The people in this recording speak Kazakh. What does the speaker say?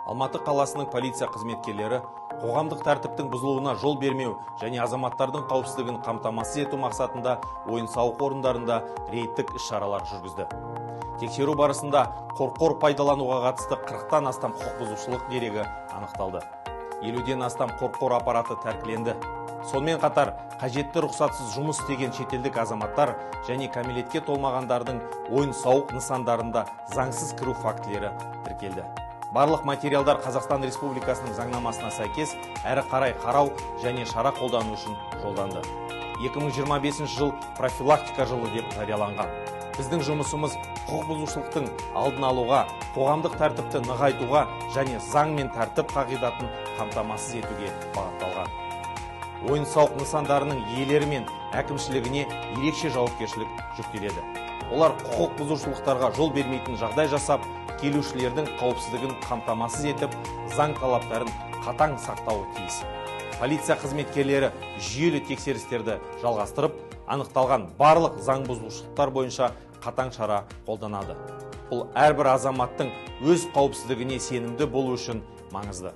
Алматы қаласының полиция қызметкерлері қоғамдық тәртіптің бұзылуына жол бермеу және азаматтардың қауіпсіздігін қамтамасыз ету мақсатында ойын-сауық орындарында рейдтік іс-шаралар жүргізді. Тексеру барысында қорқор пайдалануға қатысты 40-тан астам құқық бұзушылық дерегі анықталды. 50-ден астам қорқор аппараты тәркіленді. Сонымен қатар, қажетті рұқсатсыз жұмыс істеген шетелдік азаматтар және кәмелетке толмағандардың ойын-сауық нысандарында заңсыз кіру фактілері тіркелді. Барлық материалдар Қазақстан Республикасының заңнамасына сәйкес әрі қарай қарау және шара қолдану үшін жолданды. 2025 жыл профилактика жылы деп жарияланған. Біздің жұмысымыз құқық бұзушылықтың алдын алуға, қоғамдық тәртіпті нығайтуға және заң мен тәртіп қағидатын қамтамасыз етуге бағытталған. Ойын-сауық нысандарының иелері мен әкімшілігіне ерекше жауапкершілік жүктеледі. Олар құқық бұзушылықтарға жол бермейтін жағдай жасап, келушілердің қауіпсіздігін қамтамасыз етіп, заң талаптарын қатаң сақтауы тиіс. Полиция қызметкерлері жүйелі тексерістерді жалғастырып, анықталған барлық заң бұзушылықтар бойынша қатаң шара қолданады. Бұл әрбір азаматтың өз қауіпсіздігіне сенімді болу үшін маңызды.